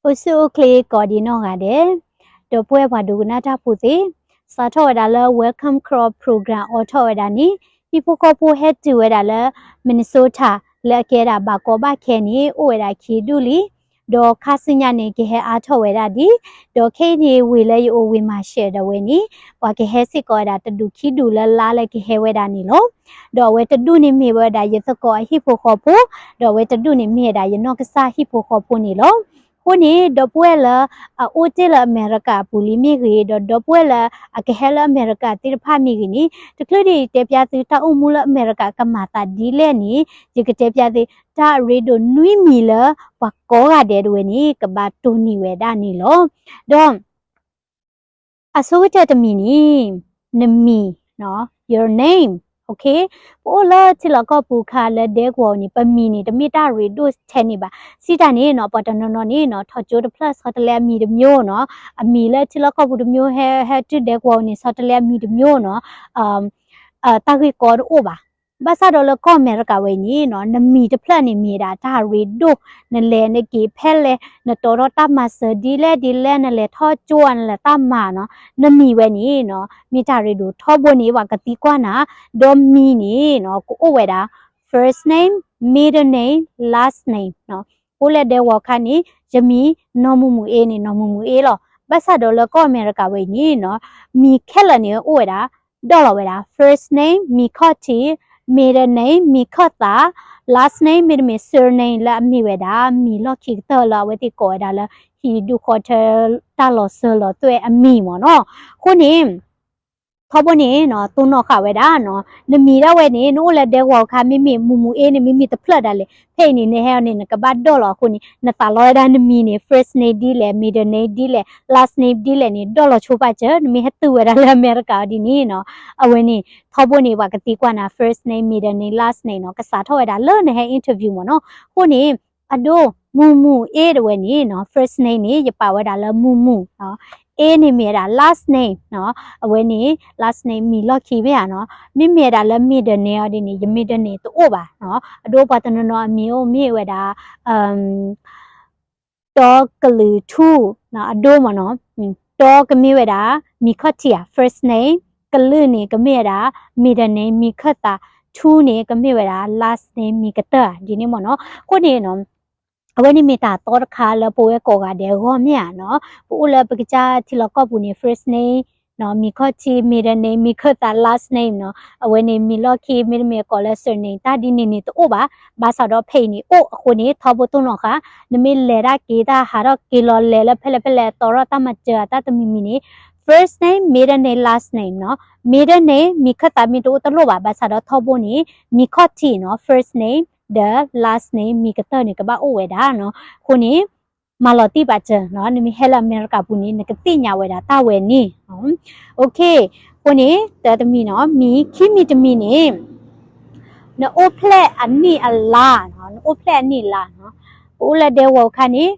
အိၣ်ဆူၣ်အိၣ်ချ့ကိးဒံးနီၢ်ဂၤဒဲး, ဒီပုၢ်ဝဲၢ်ပှၤဒိကနၣ်တၢ်ဖိသ့ၣ်, စးထီၣ်ဝဲဒၣ်လၢ Welcome Kro program အိးထီၣ်ဝဲဒၣ်န့ၣ်, ဟံၣ်ဖိဃီဖိဟဲတုၤဝဲဒၣ်လၢ Minnesota လၢအကဲဒၣ်ဘၣ်ကီဘၣ်ခဲန့ၣ် အိၣ်ဝဲဒၣ်ခံဒူၣ်လံ. ဒီးခါဆူညါန့ၣ် ကဟဲအါထီၣ်ဝဲဒၣ်ဒံး, ဒီးခဲအံၤန့ၣ် ဝ့ၢ်လၢယအိၣ်ဝ့ၢ်မၤရှဲးဒၣ်ဝဲန့ၣ်, ပှၤကဟဲစ့ၢ်ကီးဝဲဒၣ်တဒူၣ်ခံဒူၣ်လၢလါလၢကဟဲဝဲဒၣ်န့ၣ်လီၤ. ဒီးအဝဲတဒူၣ်န့ၣ်မ့ၢ်ဝဲဒၣ်ယသကိးအဟံၣ်ဖိဃီဖိ, ဒီးအဝဲတဒူၣ်န့ၣ်မ့ၢ်ဝဲဒၣ်ယနီၢ်ကစၢ်ဟံၣ်ဖိဃီဖိန့ၣ်လီၤ. အဃိန့ၣ် ဒီပုၢ်ဝဲၢ်လၢအအိၣ်တ့ၢ်လၢအမဲရကၤအပူၤလံမ့ၢ်ဂ့ၤ, ဒီးဒီပုၢ်ဝဲၢ်လၢအကဟဲလၢအမဲရကၤသ့ၣ်တဖၣ်မ့ၢ်ဂ့ၤန့ၣ်, တချုးဒံးယတဲပျၢ်သုတၢ်အိၣ်မူလၢအမဲရကၤကမၤသးဒ်လဲၣ်န့ၣ်, ယကတဲပျၢ်သုတၢ်အရ့ဒိၣ်နွံမံၤလၢပှၤကိးဂၤဒဲးဒၣ်ဝဲန့ၣ် ကဘၣ်တိၢ်နီၣ်ဝဲဒၣ်န့ၣ်လီၤ. ဒီး အဆိကတၢၢ်တမံၤန့ၣ်, နမံၤ, your name, okay, ပအိၣ်လၢထံလီၢ်ကီၢ်ပူၤခါလၢဒဲကဝီၤန့ၣ် ပမံၤန့ၣ် တမ့ၢ်တၢ်ရ့ဒိၣ်ထဲန့ၣ်ဘၣ်. စံးတၢ်န့ၣ်နီၤ ပှၤတနီၤနီၤန့ၣ်နီၤ ထီၣ်ကၠိတဖျၢၣ်ဆီတလဲအမံၤတမျိုးနီၤ, အမံၤလၢထံလီၢ်ကီၢ်ပူၤတမျိုး ဟဲ ဟဲတုၤဒဲကဝီၤန့ၣ် ဆီတလဲအမံၤတမျိုးနီၤ, တၢ်ဂ့ၢ်ကီတအိၣ်ဘၣ်. ဘၣ်ဆၣ်ဒီးလၢကီၢ်အမဲရကၤဝဲအံၤန့ၣ်နီၤ နမံၤတဖျၢၣ်န့ၣ်မ့ၢ်ဝဲဒၣ်တၢ်ရ့ဒိၣ်, နလဲၤနက့ၤဖဲလဲၣ်, နတီၤထီၣ်တၢ်မၤစၢၤဒ်လဲၣ်ဒ်လဲၣ်, နလဲၤထီၣ်ကၠိဧါ နလဲၤတၢ်မၤနီၤ, နမံၤဝဲန့ၣ်နီၤ မ့ၢ်တၢ်ရ့ဒိၣ်ထီဘိန့ၣ် ပှၤကသံကွၢ်နၤ, ဒီးမံၤန့ၣ်နီၤ ကအိၣ်ဝဲဒၣ် first name, middle name, last name နီၤ. ပအိၣ်လၢဒဲကဝီၤခါန့ၣ် ယမံၤနီၢ်မုၢ်မုၢ်အ့န့ၣ် နီၢ်မုၢ်မုၢ်အ့လီၤ. ဘၣ်ဆၣ်ဒီးလၢကီၢ်အမဲရကၤဝဲအံၤန့ၣ်နီၤ မံၤခဲလၢာ်န့ၣ်အိၣ်ဝဲဒၣ် ဒီၣ်လီၤဝဲဒၣ် first name မံၤခီၣ်ထံး, middle name မံၤခၢၣ်သး, last name မ့တမ့ၢ် surname လၢအမ့ၢ်ဝဲဒၣ် မံၤလီၢ်ခံကတၢၢ်လၢအဝဲသ့ၣ်ကိးဝဲဒၣ်လၢ ဟံၣ်ဒူၣ်ဃီထၢ တၢ်လီၤစၢၤလီၤသွဲၣ်အမံၤမ့ၢ်နီၤ. အဃိန့ၣ် ထီဘိန့ၣ်နီၤ တိၢ်နီၣ်ဃာ်ဝဲဒၣ်နီၤ နမံၤဒၣ်ဝဲန့ၣ် နအိၣ်လၢဒဲကဝီၤအခါ မ့မ့ၢ်မုၢ်မုၢ်အ့န့ၣ် မ့မ့ၢ်တဖျၢၣ်ဒၣ်လဲာ် ဖဲအံၤန့ၣ် နဟဲအီၤန့ၣ် နကဘၣ်ဒီၣ်လီၤအဃိန့ၣ် နသးလီဝဲဒၣ်နမံၤန့ၣ် first name ဒ်လဲၣ် middle name ဒ်လဲၣ် last name ဒ်လဲၣ်န့ၣ် ဒီၣ်လီၤဆိပာ်စၢၤ နမ့ၢ်ဟဲတုၤဝဲဒၣ်လၢအမဲရကၤအီၤဒ်န့ၣ်နီၤ အဝဲန့ၣ် ထီဘိန့ၣ် ပှၤကသံကွၢ်နၤ first name, middle name, last name နီၤ ကစးထီၣ်ဝဲဒၣ်လၢနဟဲ interview မ့ၢ်နီၤ အဃိန့ၣ် အဒိ မုၢ်မုၢ်အ့တဝဲန့ၣ်နီၤ first name န့ၣ် ယပာ်ဝဲဒၣ်လၢမုၢ်မုၢ်နီၤ အ့န့ၣ်မ့ၢ်ဝဲဒၣ် last name နီၤ အဝဲန့ၣ် last name မံၤလီၢ်ခံမ့ၢ်ဧါနီၤ မ့မ့ၢ်ဝဲဒၣ်လၢ middle name အီၤဒ်န့ၣ် ယ middle name တအိၣ်ဘၣ်နီၤ အဒိပှၤတနီၤနီၤအမံၤအိၣ်မ့ၢ်ဝဲဒၣ် တီကလုာ်ထူ အဒိမ့ၢ်နီၤ တီကမ့ၢ်ဝဲဒၣ် မံၤခီၣ်ထံးဧါ first name ကလုာ်န့ၣ် ကမ့ၢ်ဝဲဒၣ် middle name မံၤခၢၣ်သး ထူန့ၣ် ကမ့ၢ်ဝဲဒၣ် last name မံၤကတၢၢ်ဧါ ဒ်န့ၣ်မ့ၢ်နီၤ အဃိန့ၣ်နီၤ အဝဲန့ၣ်မ့ၢ်တၢ်သီတခါလၢပဝဲကိးဂၤဒဲးအဂီၢ်မ့ၢ်ဧါနီၤ ပအိၣ်လၢပကစၢ်ထံလီၢ်ကီၢ်ပူၤန့ၣ် first name နီၤ မံၤခီၣ်ထံး middle name မံၤခၢၣ်သး last name နီၤ အဝဲန့ၣ်မံၤလီၢ်ခံ မ့တမ့ၢ်ကိးလၢ surname တၢ်ဒ်န့ၣ်န့ၣ်တအိၣ်ဘၣ် ဘၣ်ဆၣ်ဒီးဖဲအံၤန့ၣ်အိၣ်အဃိန့ၣ် ထီဘိတိၢ်နီၣ်ဃာ် နမ့ၢ်လဲၤတၢ်က့ၤတၢ် ဟးထီၣ်က့ၤလီၤလဲၤလၢဖဲလဲၣ်ဖဲလဲၣ် တီၤထီၣ်တၢ်မၤစၢၤအတၢ်တမံၤမံၤန့ၣ် first name, middle name, last name နီၤ middle name မံၤခၢၣ်သးမ့ၢ်တအိၣ်တလိၣ်ဘၣ် ဘၣ်ဆၣ်ဒီးထီဘိန့ၣ် မံၤခီၣ်ထံးနီၤ first name ဒီး last name မံၤကတၢၢ်န့ၣ် ကဘၣ်အိၣ်ဝဲဒၣ်နီၤ အဃိန့ၣ် မၤလီၤတံၢ်ပာ်စၢၤနီၤ နမ့ၢ်ဟဲလၢအမဲရကၤပူၤန့ၣ် နကသ့ၣ်ညါဝဲဒၣ်တၢ်ဝဲန့ၣ် OK အဃိန့ၣ် တၢ်တမံၤနီၤ မံၤခံမံၤတမံၤန့ၣ် နအိၣ်ဖျဲၣ်အနံၣ်အလါနီၤ နအိၣ်ဖျဲၣ်အနံၣ်အလါနီၤ ပအိၣ်လၢဒဲကဝီၤအခါန့ၣ်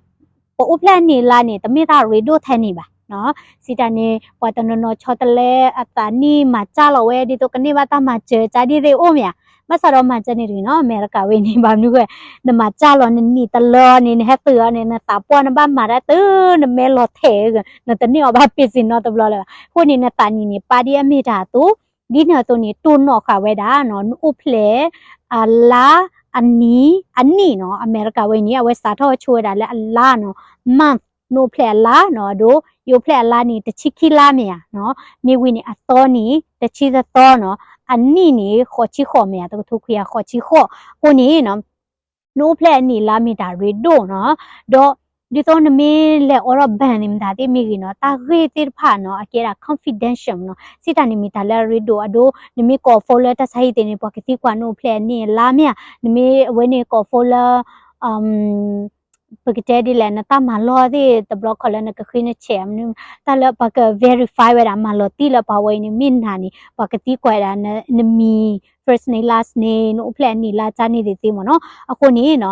ပအိၣ်ဖျဲၣ်အနံၣ်အလါန့ၣ် တမ့ၢ်တၢ်ရ့ဒိၣ်ထဲန့ၣ်ဘၣ်နီၤ စံးတၢ်န့ၣ် ပှၤတနီၤနီၤဆီတလဲအသးနံၣ်မၤစၢ်လီၤဝဲ ဒ်သိးကန့ၢ်ဘၣ်တၢ်မၤစၢၤကါဒ်သ့ၣ်အိၣ်မ့ၢ်ဧါ ဘၣ်ဆၣ်ဒီးမၤစၢၤန့ၣ်တဂ့ၤနီၤ အမဲရကၤဝဲန့ၣ် ဘၣ်မနုၤဃိ နမၤစၢ်လီၤနနံၣ်တလၢန့ၣ် နဟဲသုးအီၤန့ၣ် နသးပှၢ်နဘၣ်မၤတၢ်တုၤ နမဲလီၤထဲး နတန့ၢ်အီၤဘၣ်ပ့စ့နီတဘျီလၢၤဘၣ် အဃိန့ၣ် နသးနံၣ်န့ၣ် ပာ်ဒ်အမ့ၢ်တၢ်အသိး ဒ်န့ၣ်အသိးန့ၣ် တိၢ်နီၣ်ဃာ်ဝဲဒၣ်နီၤ နအိၣ်ဖျဲၣ် အလါ အနံၣ် အနံၣ်နီၤ အမဲရကၤဝဲန့ၣ် အဝဲစးထီၣ်ဆိဝဲဒၣ်လၢအလါနီၤ month နအိၣ်ဖျဲၣ်အလါနီၤ အဒိ ယအိၣ်ဖျဲၣ်အလါန့ၣ် တဆံခံလါမ့ၢ်ဧါနီၤ မ့ၢ်ဝံၤန့ၣ် အသီန့ၣ် တဆံသသီနီၤ အနံၣ်န့ၣ် ဃိးဆံဃိးမ့ၢ်ဧါ တကထိခွံကယၤဃိးဆံဃိး အဃိန့ၣ်နီၤ နအိၣ်ဖျဲၣ်အနံၣ်အလါမ့ၢ်တၢ်ရ့ဒိၣ်နီၤ ဒီး ဒ်သိးနမ့ၢ်လဲၤအိးထီၣ် bank န့ၣ် မတၤသ့ၣ်မ့ၢ်ဂ့ၤနီၤ တၢ်ဂ့ၢ်သ့ၣ်တဖၣ်နီၤ အကဲဒၣ် confidential နီၤ စံးတၢ်န့ၣ်မ့ၢ်တၢ်လၢအရ့ဒိၣ်အဒိ နမ့ၢ်ကိး phone လၢတၢ်ဆါဟံၣ်သ့ၣ်န့ၣ် ပှၤကသံကွၢ်နအိၣ်ဖျဲၣ်အနံၣ်အလါမ့ၢ်ဧါ နမ့ၢ်အဝဲန့ၣ်ကိး phone လၢ ပကတဲဒ်လဲၣ် နတၢ်မၤလီၢ်သ့ၣ်တဘျီခီလၢနကဃ့နဆဲးမနုၤ တၢ်လၢပှၤက verify ဝဲဒၣ် မၤလီၤတံၢ်လၢပှၤဝဲအံၤန့ၣ် မ့ၢ်နၤန့ၣ် ပှၤကသံကွၢ်ဝဲဒၣ်နမံၤ first name last name နအိၣ်ဖျဲၣ်အနံၣ်အလါကန့ၣ်သ့ၣ်သ့ၣ်မ့ၢ်နီၤ အဃိန့ၣ်နီၤ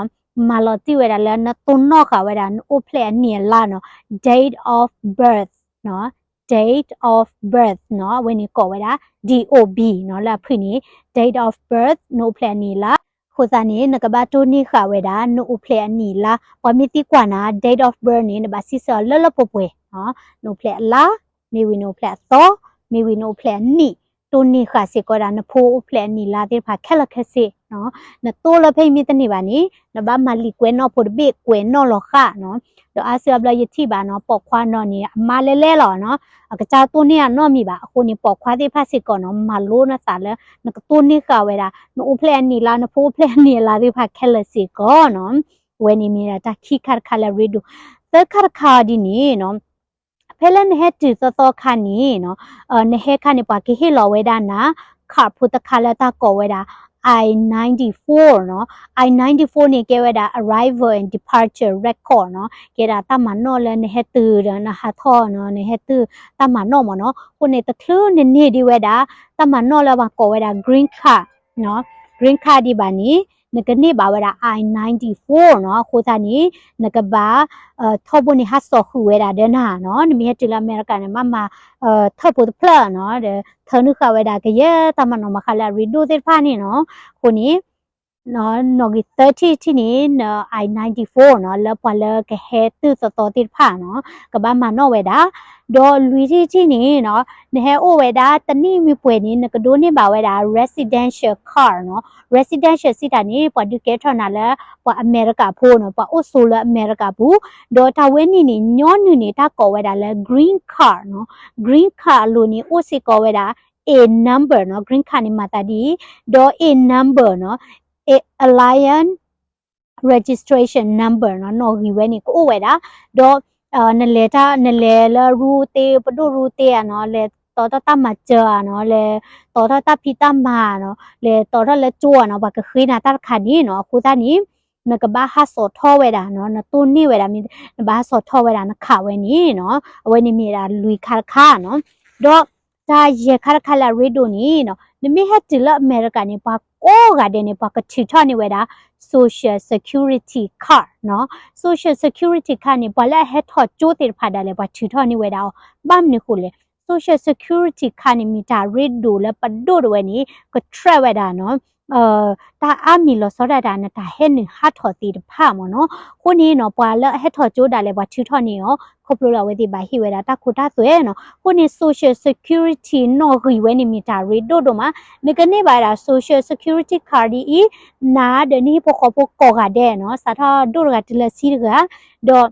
မၤလီၤတံၢ်ဝဲဒၣ်လၢနတိၢ်နီၣ်ဃာ်ဝဲဒၣ်နအိၣ်ဖျဲၣ်အနံၣ်အလါနီၤ date of birth နီၤ date of birth နီၤ အဝဲန့ၣ်ကိးဝဲဒၣ် D O B နီၤ လၢအဖုၣ်န့ၣ် date of birth နအိၣ်ဖျဲၣ်အနံၣ်အလါ အဃိသတးန့ၣ် နကဘၣ်တိၢ်နီၣ်ဃာ်ဝဲဒၣ် နအိၣ်ဖျဲၣ်အနံၣ်အလါ, ပှၤမ့ၢ်သံကွၢ်နၤ date of birth န့ၣ် နဘၣ်စံးဆၢအီၤလၢလၢပှဲၤပှဲၤ, နအိၣ်ဖျဲၣ်အလါ, မ့ၢ်ဝံၤနအိၣ်ဖျဲၣ်အသီ, မ့ၢ်ဝံၤနအိၣ်ဖျဲၣ်အနံၣ်, တိၢ်နီၣ်ဃာ်စ့ၢ်ကီးဝဲဒၣ် နဖိအိၣ်ဖျဲၣ်အနံၣ်အလါသ့ၣ်တဖၣ်ခဲလၢာ်ခဲဆ့, နတိၢ်လၢဖဲအံၤမ့ၢ်တန့ၢ်ဘၣ်န့ၣ် နဘၣ်မၤလံာ်ကွဲးနီၣ်ဖိတဘ့ၣ် ကွဲးနီၣ်လီၤဃာ်နီၤ, ဒီးအါစုအါဘျီယထံၣ်ဘၣ်နီၤ ပိာ်ခွါနီၤန့ၣ် အမါလဲလဲလီၤနီၤ, အကစၢ်တိၢ်နီၣ်အနီတမံၤဘၣ်, အဃိန့ၣ် ပိာ်ခွါသ့ၣ်တဖၣ်စ့ၢ်ကီးနီၤ မၤလိနသးလၢ နကတိၢ်နီၣ်ဃာ်ဝဲဒၣ် နအိၣ်ဖျဲၣ်အနံၣ်အလါ နဖိအိၣ်ဖျဲၣ်အနံၣ်အလါသ့ၣ်တဖၣ်ခဲလၢာ်စ့ၢ်ကီးနီၤ, အဝဲန့ၣ်မ့ၢ်ဒၣ်တၢ်ခံခါတခါလၢအရ့ဒိၣ်, သၢခါတခါအီၤဒ်န့ၣ်နီၤ ဖဲလၢနဟဲတုၤသီသီခါန့ၣ်နီၤ, နဟဲခါန့ၣ် ပှၤကဟ့ၣ်လီၤဝဲဒၣ်နၤ card ဖိတခါလၢတၢ်ကိးဝဲဒၣ် I ninety-four နီၤ, I ninety-four န့ၣ် ကဲဝဲဒၣ် arrival and departure record နီၤ, ကဲဒၣ်တၢ်မၤနီၣ်လၢနဟဲတုၤဒီးနဟးထီၣ်နီၤ, နဟဲတုၤတၢ်မၤနီၣ်မ့ၢ်နီၤ, အဃိန့ၣ် တချုးနန့ၢ်ဒံးဝဲဒၣ် တၢ်မၤနီၣ်လၢပှၤကိးဝဲဒၣ် green card နီၤ, green card ဒံးဘၣ်န့ၣ် နကန့ၢ်ဘၣ်ဝဲဒၣ် I ninety-four နီၤ, အဃိသတးန့ၣ် နကဘၣ် ထီဘိန့ၣ်ဟးစိာ်ဃုာ်ဝဲဒၣ်ဒီးနၤနီၤ, နမ့ၢ်ဟဲတုၤလၢအမဲရကၤန့ၣ် ဘၣ်မၤထၢၣ်ဖိတဖျၢၣ်နီၤ, ဒီးထၢနုာ်ဃာ်ဝဲဒၣ်ကယဲၢ်တၢ်မၤနီၣ်မၤဃါလၢအရ့ဒိၣ်သ့ၣ်တဖၣ်န့ၣ်နီၤ, အဃိန့ၣ် နီၣ်ဂံၢ်သၢထံၣ်ထံၣ်န့ၣ် န I ninety-four နီၤ, လၢပှၤလၢကဟဲတုၤသီသီသ့ၣ်တဖၣ်နီၤ, ကဘၣ်မၤနီၣ်ဝဲဒၣ်, ဒီးလွံၢ်ထံၣ်ထံၣ်န့ၣ်နီၤ, နဟဲအိၣ်ဝဲဒၣ်တနံၣ်မ့ၢ်ပှဲၤန့ၣ် နကဒိးန့ၢ်ဘၣ်ဝဲဒၣ် residential card နီၤ, residential စံးတၢ်န့ၣ် ပှၤဒုးကဲထီၣ်နၤလၢ ပှၤအမဲရကၤဖိနီၤ, ပှၤအိၣ်ဆိးလၢအမဲရကၤပူၤ, ဒီးတၢ်ဝဲန့ၣ်န့ၣ် ညီနုၢ်န့ၣ် တၢ်ကိးဝဲဒၣ်လၢ green card နီၤ, green card အလိၤန့ၣ် အိၣ်စ့ၢ်ကီးဝဲဒၣ် A number နီၤ, green card န့ၣ်မၤသးဒ်အံၤ, ဒီး A number နီၤ, Alien registration number နီၤ, နီၣ်ဂံၢ်ဝဲန့ၣ်ကအိၣ်ဝဲဒၣ်, ဒီး နလဲၤတၢ် နလဲၤလၢရူသ့ ပဒိၣ်ရူသ့ဧါနီၤ, လဲၤတီထီၣ်တၢ်မၤစၢၤဧါနီၤ, လဲၤတီထီၣ်တၢ်ဖံးတၢ်မၤနီၤ, လဲၤတီထီၣ်လၢကၠိဧါနီၤ, ပှၤကဃ့နၤတၢ်တခါန့ၣ်နီၤ, အဃိသတးန့ၣ် နကဘၣ်ဟးစိာ်ထီၣ်ဝဲဒၣ်နီၤ, နတိၢ်နီၣ်ဝဲဒၣ် နဘၣ်ဟးစိာ်ထီၣ်ဝဲဒၣ်နခးဝဲန့ၣ်နီၤ, အဝဲန့ၣ်မ့ၢ်ဒၣ်လွံၢ်ခါတခါနီၤ, ဒီးတၢ်ယဲၢ်ခါတခါလၢအရ့ဒိၣ်န့ၣ်နီၤ, နမ့ၢ်ဟဲတုၤလၢအမဲရကၤန့ၣ် ပှၤကိးဂၤဒဲးန့ၣ် ပှၤကထုးထီၣ်န့ၢ်ဝဲဒၣ် social security card နီၤ, social security card န့ၣ် ပှၤလၢအဟဲထီၣ်ကၠိသ့ၣ်တဖၣ်ဒၣ်လဲာ် ပှၤထုးထီၣ်န့ၢ်ဝဲဒၣ်အီၤ, ဘၣ်မနုၤဃိလဲၣ်, social security card န့ၣ် မ့ၢ်တၢ်ရ့ဒိၣ်လၢပဒိၣ်တဝဲန့ၣ် က track ဝဲဒၣ်နီၤ တၢ်အါမံၤလီၤဆီဒၣ်တၢ် နတၢ်ဟဲနုာ်ဟးထီၣ်သ့ၣ်တဖၣ်မ့ၢ်နီၤ, အဃိန့ၣ်နီၤ ပှၤလၢအဟဲထီၣ်ကၠိဒၣ်လဲာ် ပှၤထုးထီၣ်န့ၢ်အီၤ ခီဖျိလၢအဝဲသ့ၣ်ဘၣ်ဟ့ၣ်ဝဲဒၣ်တၢ်ခိတၢ်သွဲနီၤ, အဃိန့ၣ် social security နီၣ်ဂံၢ်ဝဲန့ၣ်မ့ၢ်တၢ်ရ့ဒိၣ်ဒိၣ်မး, နကန့ၢ်ဘၣ်ဝဲဒၣ် social security card ဒ်အံၤ, နၤဒီးနဟံၣ်ဖိဃီဖိကိးဂၤဒဲးနီၤ, စးထီၣ်ဒိၣ်တဂၤတုၤလၢဆံတဂၤ, ဒီး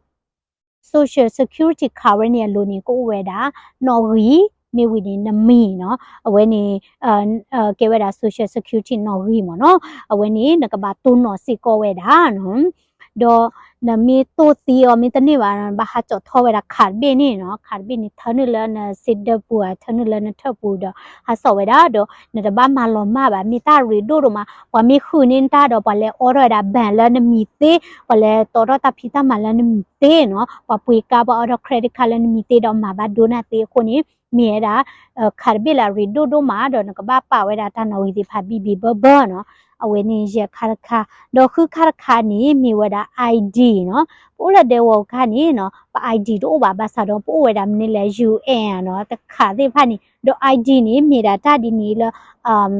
social security card ဝဲန့ၣ်အလိၤန့ၣ် ကအိၣ်ဝဲဒၣ် နီၣ်ဂံၢ်, မ့ၢ်ဝံၤန့ၣ် နမံၤနီၤ, အဝဲန့ၣ် ကဲဝဲဒၣ် social security နီၣ်ဂံၢ်မ့ၢ်နီၤ, အဝဲန့ၣ် နကဘၣ်တိၢ်နီၣ်စ့ၢ်ကီးဝဲဒၣ်နီၤ, ဒီးနမ့ၢ်တိၢ်သံအီၤမ့ၢ်တန့ၢ်ဘၣ် နဘၣ်ဟးစိာ်ထီၣ်ဝဲဒၣ် card တဘ့ၣ်န့ၣ်နီၤ, card တဘ့ၣ်န့ၣ် ထၢနုာ်လၢနစ့ဒၢပူၤဧါ, ထၢနုာ်လၢနထၢၣ်ပူၤဒီး ဟးစိာ်ဝဲဒၣ်, ဒီးနတဘၣ်မၤလီၤမၢ်ဘၣ်, မ့ၢ်တၢ်ရ့ဒိၣ်ဒိၣ်မး, ပှၤမ့ၢ်ဃုန့ၢ်နတၢ်ဒီး ပှၤလဲၤအိးထီၣ်ဝဲဒၣ် bank လၢနမံၤသ့, ပှၤလဲၤတီထီၣ်တၢ်ဖံးတၢ်မၤလၢနမံၤသ့နီၤ, ပှၤပှ့ၤကါ ပှၤအိးထီၣ် credit card လၢနမံၤသ့ဒီးမၤဘၣ်ဒိနၤသ့အဃိန့ၣ် မ့ၢ်ဝဲဒၣ် card တဘ့ၣ်လၢအရ့ဒိၣ်ဒိၣ်မးဒီး နကဘၣ်ပာ်ဝဲဒၣ်တၢ်နီၣ်ဂံၢ်သ့ၣ်တဖၣ်ဘံၣ်ဘံၣ်ဘၢဘၢနီၤ, အဝဲန့ၣ်ယဲၢ်ခါတခါ, ဒီးဃုခါတခါန့ၣ် မ့ၢ်ဝဲဒၣ် ID နီၤ, ပအိၣ်လၢဒဲကဝီၤအခါန့ၣ်နီၤ ပ ID တအိၣ်ဘၣ် ဘၣ်ဆၣ်ဒီးပအိၣ်ဝဲဒၣ်မနုၤလဲၣ် UN နီၤ, တခါသ့ၣ်တဖၣ်န့ၣ်, ဒီး ID န့ၣ် မ့ၢ်ဒၣ်တၢ်ဒ်န့ၣ်လၢ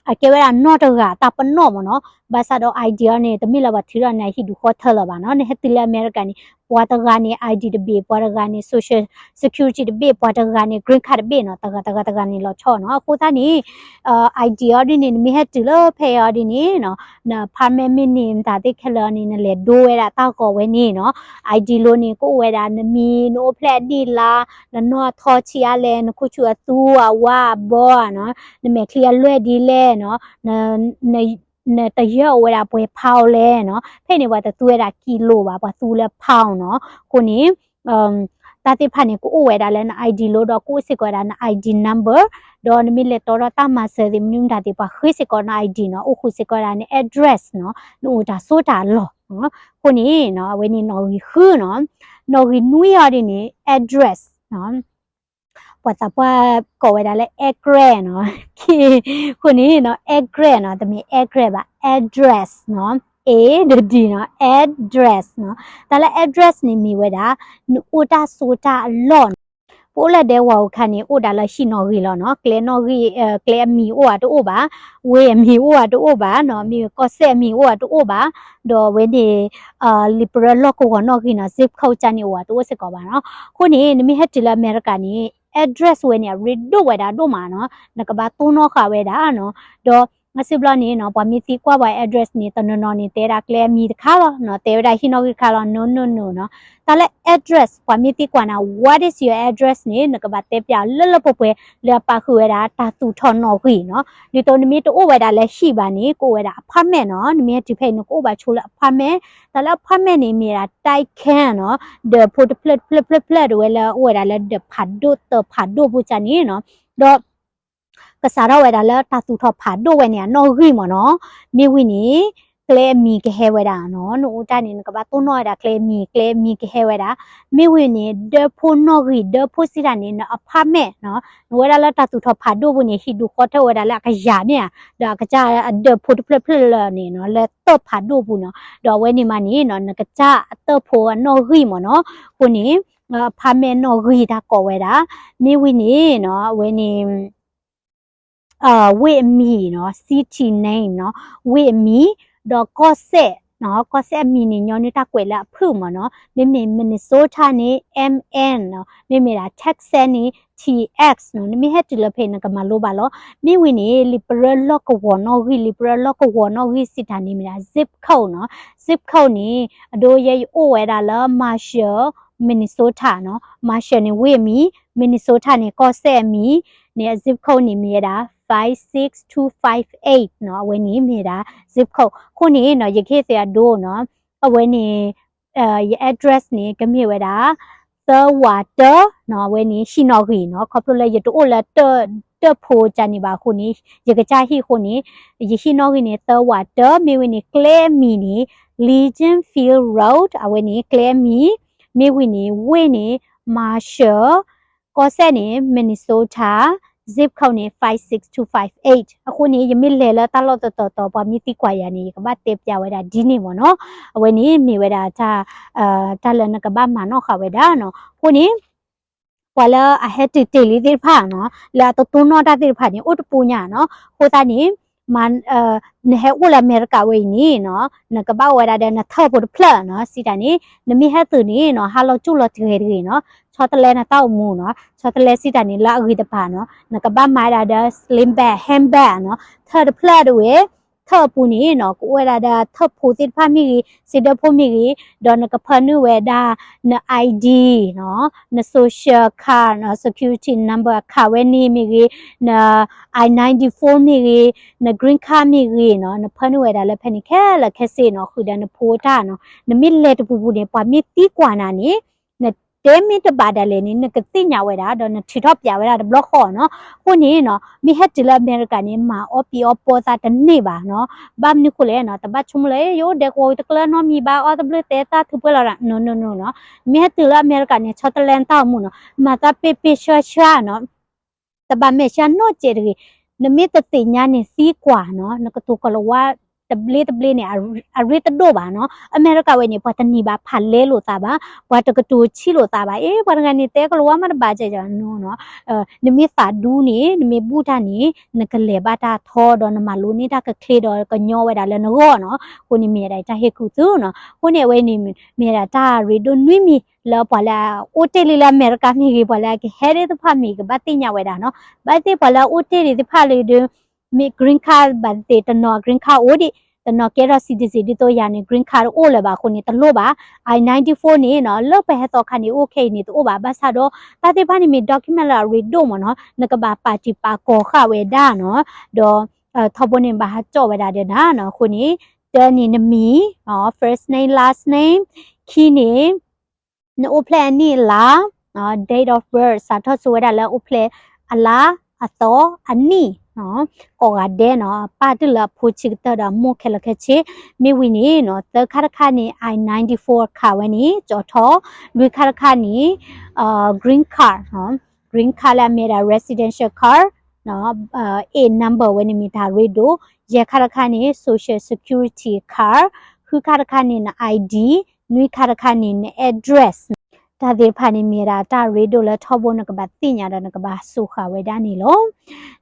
အကဲဝဲဒၣ်နီၢ်တဂၤတၢ်ပနီၣ်မ့ၢ်နီၤ, ဘၣ်ဆၣ်ဒီး ID အီၤန့ၣ် တမ့ၢ်လၢပှၤထုးထီၣ်န့ၣ် ဟံၣ်ဒူၣ်ဃီထၢလၢၤဘၣ်နီၤ, နဟဲတုၤလၢအမဲရကၤန့ၣ် ပှၤတဂၤန့ၣ် ID တဘ့ၣ်, ပှၤတဂၤန့ၣ် social security တဘ့ၣ်, ပှၤတဂၤန့ၣ် green card တဘ့ၣ်နီၤ, တဂၤတဂၤတဂၤန့ၣ်လီၤဆီနီၤ, အဃိသတးန့ၣ် ID အီၤဒ်န့ၣ် နမ့ၢ်ဟဲတုၤလၢဖဲအံၤအီၤဒ်န့ၣ်နီၤ, န permanent မ့ၢ်န့ၢ် မတၤသ့ၣ်ခဲလၢာ်အီၤန့ၣ် နလဲၤဒိဝဲဒၣ်တၢ်ဂီၤဝဲန့ၣ်နီၤ, ID လိၤန့ၣ် ကအိၣ်ဝဲဒၣ် နမံၤ, နအိၣ်ဖျဲၣ်အနံၣ်အလါ, နနီၢ်အထီဆံးအါလဲၣ်, နခိၣ်ဆူၣ်အသူအဝါအဘီဧါနီၤ, နမဲာ်ချံအလွဲၢ်ဒ်လဲၣ်နီၤ, နတယၢၢ်အိၣ်ဝဲဒၣ်ပှဲၤ pound လဲၣ်နီၤ, ဖဲန့ၣ် ပှၤတသူဝဲဒၣ် kilo ဘၣ်, ပှၤသူလၢ pound နီၤ, အဃိန့ၣ် တၢ်သ့ၣ်တဖၣ်န့ၣ် ကအိၣ်ဝဲဒၣ်လၢန ID လိၤဒီး ကအိၣ်စ့ၢ်ကီးဝဲဒၣ်န ID number, ဒီးနမ့ၢ်လဲၤတီထီၣ်တၢ်မၤစၢၤသ့ၣ်မနုၤမတၤသ့ၣ် ပှၤဃ့စ့ၢ်ကီးန ID နီၤ, အိၣ်ဃုာ်စ့ၢ်ကီးဝဲဒၣ်န address နီၤ, နအိၣ်တၢ်စိတၢ်လီၢ်, အဃိန့ၣ် အဝဲန့ၣ်နီၣ်ဂံၢ်ဃုနီၤ, နီၣ်ဂံၢ်နွံအီၤဒ်န့ၣ် address နီၤ ပှၤသးပှၢ်ကိးဝဲဒၣ်လၢ address နီၤ, အဃိန့ၣ်နီၤ address နီၤ, တမ့ၢ် address ဘၣ်, address နီၤ, A ဒီး D နီၤ, address နီၤ, တၢ်လၢ address န့ၣ်မ့ၢ်ဝဲဒၣ် နအိၣ်တၢ်စိတၢ်အလီၢ်နီၤ, ပအိၣ်လၢဒဲဝီၤအခါန့ၣ် အိၣ်ဒၣ်လၢဟံၣ်နီၣ်ဂံၢ်လီၤနီၤ, ကျဲနီၣ်ဂံၢ် ကျဲအမံၤအိၣ်ဧါတအိၣ်ဘၣ်, ဝ့ၢ်အမံၤအိၣ်ဧါတအိၣ်ဘၣ်နီၤ, မ့ၢ်ကီၢ်စဲၣ်အမံၤအိၣ်ဧါတအိၣ်ဘၣ်, ဒီးအဝဲန့ၣ် လံာ်ပရၢလီၢ်ကဝီၤနီၣ်ဂံၢ်နီၤ, zip code ကန့ၣ်အိၣ်ဧါတအိၣ်စ့ၢ်ကီးဘၣ်နီၤ. အဃိန့ၣ် နမ့ၢ်ဟဲတုၤလၢအမဲရကၤန့ၣ် address ဝဲန့ၣ် အရ့ဒိၣ်ဝဲဒၣ်ဒိၣ်မးနီၤ, နကဘၣ်တိၢ်နီၣ်ဃာ်ဝဲဒၣ်နီၤ, ဒီး အစုဘျီန့ၣ်နီၤ, ပှၤမ့ၢ်သံကွၢ်ပှၤ address န့ၣ် တနီၤနီၤန့ၣ် တဲဒၣ်ကျဲအမံၤတခါလီၤနီၤ, တဲဝဲဒၣ်ဟံၣ်နီၣ်ဂံၢ်တခါလီၤ, no no no နီၤ. တၢ်လၢ address ပှၤမ့ၢ်သံကွၢ်နၤ what is your address န့ၣ် နကဘၣ်တဲပျးလၢလၢပှဲၤပှဲၤ လၢအပာ်ဃုာ်ဝဲဒၣ်တၢ်သူၣ်ထီၣ်နီၣ်ဂံၢ်နီၤ. ဒ်သိးနမ့ၢ်တအိၣ်ဝဲဒၣ်လၢဟံၣ်ဘၣ်န့ၣ် ကအိၣ်ဝဲဒၣ် apartment နီၤ, နမ့ၢ်ဟဲတုၤဖဲအံၤ နကအိၣ်ဘၣ်ဆိလၢ apartment, တၢ်လၢ apartment န့ၣ် မ့ၢ်ဒၣ် တိုက်ခန်း နီၤ, ဒီးဖိတဖျၢၣ်တဖျၢၣ်တဖျၢၣ်တဖျၢၣ် တဝဲလၢအအိၣ်ဝဲဒၣ်လၢဒီးဖးဒိၣ်တၢ်ဖးဒိၣ်ဖိကန့ၣ်နီၤ, ဒီး ကစးထီၣ်ဝဲဒၣ်လၢတၢ်သူၣ်ထီၣ်ဖးဒိၣ်ဝဲန့ၣ် အနီၣ်ဂံၢ်မ့ၢ်နီၤ. မ့ၢ်ဝံၤန့ၣ် ကျဲအမံၤကဟဲဝဲဒၣ်နီၤ. နအိၣ်တၢ်န့ၣ် နကဘၣ်တိၢ်နီၣ်ဝဲဒၣ်ကျဲအမံၤ, ကျဲအမံၤကဟဲဝဲဒၣ်. မ့ၢ်ဝံၤန့ၣ် ဒၢဖိနီၣ်ဂံၢ်, ဒၢဖိစံးတၢ်န့ၣ် န apartment နီၤ. နဝဲဒၣ်လၢတၢ်သူၣ်ထီၣ်ဖးဒိၣ်ပူၤန့ၣ် ဟံၣ်ဒူၣ်ဃီထၢၣ်ဝဲဒၣ်လၢအကယၤမ့ၢ်ဧါ, ဒီးအကစၢ်အဒၢဖိတဖျၢၣ်ဖျၢၣ်လၢာ်န့ၣ်နီၤ, လၢတၢ်ဖးဒိၣ်ပူၤနီၤ. ဒီးအဝဲန့ၣ်မးန့ၣ်နီၤ, နကစၢ်အတၢၢ်ဖိအနီၣ်ဂံၢ်မ့ၢ်နီၤ. အဃိန့ၣ် apartment နီၣ်ဂံၢ်တၢ်ကိးဝဲဒၣ်. မ့ၢ်ဝံၤန့ၣ်နီၤ, အဝဲန့ၣ် ဝ့ၢ်အမံၤနီၤ, city name နီၤ, ဝ့ၢ်အမံၤ, ဒီးကီၢ်စဲၣ်နီၤ, ကီၢ်စဲၣ်အမံၤန့ၣ် ညီနုၢ်တၢ်ကွဲးလၢအဖုၣ်မ့ၢ်နီၤ. မ့မ့ၢ် Minnesota န့ၣ် M N နီၤ, မ့မ့ၢ်ဒၣ် Texas န့ၣ် T X နီၤ. နမ့ၢ်ဟဲတုၤလၢဖဲအံၤ နကမၤလိဘၣ်လီၤ. မ့ၢ်ဝံၤန့ၣ် လံာ်ပရၢလီၢ်ကဝီၤနီၣ်ဂံၢ်, လံာ်ပရၢလီၢ်ကဝီၤနီၣ်ဂံၢ်စံးတၢ်န့ၣ်မ့ၢ်ဒၣ် zip code နီၤ. Zip code န့ၣ် အဒိယဲယအိၣ်ဝဲဒၣ်လၢ Marshall, Minnesota နီၤ. Marshall န့ၣ် ဝ့ၢ်အမံၤ, Minnesota န့ၣ် ကီၢ်စဲၣ်အမံၤ, န့ၣ် အ zip code န့ၣ်မ့ၢ်ဝဲဒၣ် five six two five eight နီၤ. အဝဲန့ၣ်မ့ၢ်ဝဲဒၣ် zip code. အဃိန့ၣ်နီၤ, ယကဟ့ၣ်သ့အဒိနီၤ, အဝဲန့ၣ် ယ address န့ၣ် ကမ့ၢ်ဝဲဒၣ် သၢဝးတၢနီၤ, အဝဲန့ၣ်ဟံၣ်နီၣ်ဂံၢ်နီၤ. ခီဖျိလၢယတအိၣ်လၢတၢၣ်ဖိကန့ၣ်ဘၣ်အဃိန့ၣ်, ယကစၢ်ဟံၣ်အဃိန့ၣ်, ယဟံၣ်နီၣ်ဂံၢ်န့ၣ် သၢဝးတၢ, မ့ၢ်ဝံၤန့ၣ် ကျဲအမံၤန့ၣ် Legion Field Road အဝဲန့ၣ် ကျဲအမံၤ, မ့ၢ်ဝံၤန့ၣ် ဝ့ၢ်န့ၣ် Marshall, ကီၢ်စဲၣ်န့ၣ် Minnesota, zip code န့ၣ် five six two five eight. အဃိန့ၣ် ယမ့ၢ်လဲၤလၢတၢ်လီၢ်တတီၤတီၤ ပှၤမ့ၢ်သံကွၢ်ယၤန့ၣ် ယကဘၣ်တဲပျးဝဲဒၣ်ဒ်န့ၣ်မ့ၢ်နီၤ. အဝဲန့ၣ်မ့ၢ်ဝဲဒၣ်တၢ်, တၢ်လၢနကဘၣ်မၤနီၣ်ဃာ်ဝဲဒၣ်နီၤ. အဃိန့ၣ် ပှၤလၢအဟဲတုၤတ့ၢ်လံသ့ၣ်တဖၣ်နီၤ, လၢအတတိၢ်နီၣ်တၢ်သ့ၣ်တဖၣ်န့ၣ် အိၣ်တပူၤညါနီၤ. အဃိသတးန့ၣ် နဟဲအိၣ်လၢအမဲရကၤဝဲအံၤန့ၣ်နီၤ, နကဘၣ်အိၣ်ဝဲဒၣ်ဒီးနထၢၣ်ဖိတဖျၢၣ်နီၤ. စံးတၢ်န့ၣ် နမ့ၢ်ဟဲတုၤန့ၣ်နီၤ, ဟးလီၤကၠူၣ်လီၤတဂ့ၤတဂ့ၤနီၤ, ဆီတလဲနတၢ်အိၣ်မူနီၤ. ဆီတလဲစံးတၢ်န့ၣ် လၢအဂ့ၤတပၤနီၤ, နကဘၣ်မၤဒၣ်ဒီး sling bag, handbag နီၤ, ထၢၣ်တဖျၢၣ်တဝဲ, ထၢၣ်အပူၤန့ၣ်နီၤ ကအိၣ်ဝဲဒၣ်ဒီးထၢၣ်ဖိသ့ၣ်တဖၣ်မ့ၢ်ဂ့ၤ, စံးဒၢဖိမ့ၢ်ဂ့ၤ, ဒီးနကဖၢနုာ်ဝဲဒၣ် န I D နီၤ, န social card နီၤ, security number card ဝဲန့ၣ်မ့ၢ်ဂ့ၤ, န I ninety-four မ့ၢ်ဂ့ၤ, န green card မ့ၢ်ဂ့ၤနီၤ, နဖၢနုာ်ဝဲဒၣ်လၢဖဲန့ၣ်ခဲလၢာ်ခဲဆ့နီၤ, ဃုာ်ဒီးနဖိတၢ်နီၤ. နမ့ၢ်လဲၤတပူၤပူၤန့ၣ် ပှၤမ့ၢ်သံကွၢ်နၤန့ၣ် နတဲမ့ၢ်တဘၣ်ဒၣ်လဲာ်န့ၣ် နကသ့ၣ်ညါဝဲဒၣ် ဒီးနထုးထီၣ်ပျးဝဲဒၣ်တဘျီဃီနီၤ. အဃိန့ၣ်နီၤ မ့ၢ်ဟဲတုၤလၢအမဲရကၤန့ၣ် မၤအီပံၤအီပီသးတန့ၢ်ဘၣ်နီၤ. ဘၣ်မနုၤဃိလဲၣ်နီၤ, တဘၣ်ဆိကမိၣ်လၢ ယအိၣ်ဒဲကဝီၤတကျၢၤနီတမံၤဘၣ် အီၣ်တဘျုးတဲသၣ်ထုးပှဲၤလီၤဒၣ် no no no နီၤ. မ့ၢ်ဟဲတုၤလၢအမဲရကၤန့ၣ် ဆီတလဲနတၢ်အိၣ်မူနီၤ, မၤသးပ့ပ့ဆှါဆှါနီၤ. တဘၣ်မဲာ်ဆှးနီၢ်စဲးတဂ့ၤ, နမ့ၢ်တသ့ၣ်ညါန့ၣ်သံကွၢ်နီၤ, နကတိၤကီၤလၤဝါတဘျ့တဘျ့န့ၣ် အရ့တဒိၣ်ဘၣ်နီၤ. အမဲရကၤဝဲန့ၣ် ပှၤတနံၤဘၣ်ဖးလဲလိာ်သးဘၣ်, ပှၤတကတိၤဆံးလိာ်သးဘၣ်, အ့ ပှၤတဂၤန့ၣ်တဲကီၤလၤဝါမ့ၢ်တဘၣ်ကဲကီနီၤ. နမ့ၢ်သးဒူန့ၣ် နမ့ၢ်ဘူၣ်တၢ်န့ၣ် နကလဲၤဘၣ်တၢ်ထီဒီးနမၤလိန့ၢ်တၢ်ကချ့ဒီးကညီဝဲဒၣ်လၢနဂီၢ်နီၤ. အဃိန့ၣ်မ့ၢ်ဝဲဒၣ်တၢ်ဟ့ၣ်ကူၣ်သုနီၤ. အဃိန့ၣ်အဝဲန့ၣ် မ့ၢ်ဝဲဒၣ်တၢ်ရ့ဒိၣ်နွံမံၤ လၢပှၤလၢအအိၣ်တ့ၢ်လံလၢအမဲရကၤမ့ၢ်ဂ့ၤ, ပှၤလၢအကဟဲဒၣ်သ့ၣ်တဖၣ်မ့ၢ်ဂ့ၤ ကဘၣ်သ့ၣ်ညါဝဲဒၣ်နီၤ. ဘၣ်သ့ၣ်ပှၤလၢအအိၣ်တ့ၢ်ဒၣ်သ့ၣ်တဖၣ်လၢဒုး မ့ၢ် green card ဘၣ်သ့ၣ်တနီၤ green card အိၣ်ဒံး, တနီၤကဲထီၣ် citizen ဒ်သိးယၤန့ၣ် green card တအိၣ်လၢၤဘၣ်အဃိန့ၣ် တလိၣ်ဘၣ်. I ninety-four န့ၣ်နီၤ လၢပဟဲသီခါန့ၣ် အိၣ်ခဲအံၤန့ၣ်တအိၣ်ဘၣ်. ဘၣ်ဆၣ်ဒီး တၢ်သ့ၣ်တဖၣ်န့ၣ်မ့ၢ် document လၢအရ့ဒိၣ်မ့ၢ်နီၤ, နကဘၣ်ပာ်တံၢ်ပာ်ကီၤဃာ်ဝဲဒၣ်နီၤ. ဒီး ထီဘိန့ၣ် ဘၣ်ဟးကၠီၣ်ဝဲဒၣ်ဒီးနၤနီၤ. အဃိန့ၣ် တၢန့ၣ်နမံၤ first name, last name, ခံန့ၣ် နအိၣ်ဖျဲၣ်အနံၣ်အလါ, date of birth စးထီၣ်ဆိဝဲဒၣ်လၢအိၣ်ဖျဲၣ်အလါ, အသီ, အနံၣ်, ကိးဂၤဒဲးနီၤ, ပၢ်တုၤလၢအဖိဆံးကတၢၢ်ဒီးအမိၢ်ခဲလၢာ်ခဲဆ့. မ့ၢ်ဝံၤန့ၣ်နီၤ သၢခါတခါန့ၣ် I ninety-four card ဝဲန့ၣ် ကၠီထီၣ်, လွံၢ်ခါတခါန့ၣ် green card, green card လၢအမ့ၢ်ဒၣ် residential card, A number ဝဲန့ၣ်မ့ၢ်တၢ်ရ့ဒိၣ်, ယဲၢ်ခါတခါန့ၣ် social security card, ဃုခါတခါန့ၣ် န I D, နွံခါတခါန့ၣ် န address. တၢ်သ့ၣ်တဖၣ်န့ၣ်မ့ၢ်ဝဲဒၣ်တၢ်ရ့ဒိၣ်လၢထီဘိနကဘၣ်သ့ၣ်ညါဒီးနကဘၣ်စူးဃာ်ဝဲဒၣ်န့ၣ်လီၤ.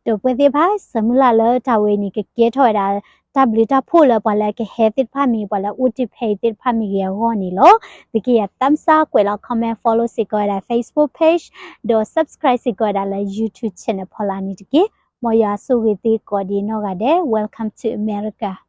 ဒီးပဝဲသ့ၣ်တဖၣ် ဆၢမုၢ်လၢ်လၢတၢ်ဝဲအံၤန့ၣ် ကကဲထီၣ်ဝဲဒၣ် တၢ်ဘျုးတၢ်ဖှိၣ်လၢပှၤလၢကဟဲသ့ၣ်တဖၣ်မ့ၢ် ပှၤလၢအအိၣ်တ့ၢ်ဖဲအံၤသ့ၣ်တဖၣ်မ့ၢ်ဂ့ၤအဂီၢ်န့ၣ်လီၤ. သုက့ယၤ thumbs up ကွဲးလီၤ comment follow စ့ၢ်ကီးဝဲဒၣ် Facebook page ဒီး subscribe စ့ၢ်ကီးဝဲဒၣ်လၢ YouTube channel ဖီလာ်န့ၣ်တက့ၢ်. မ်ယွၤဆိၣ်ဂ့ၤသုကိးဒံးနီၢ်ဂၤဒဲး Welcome to America.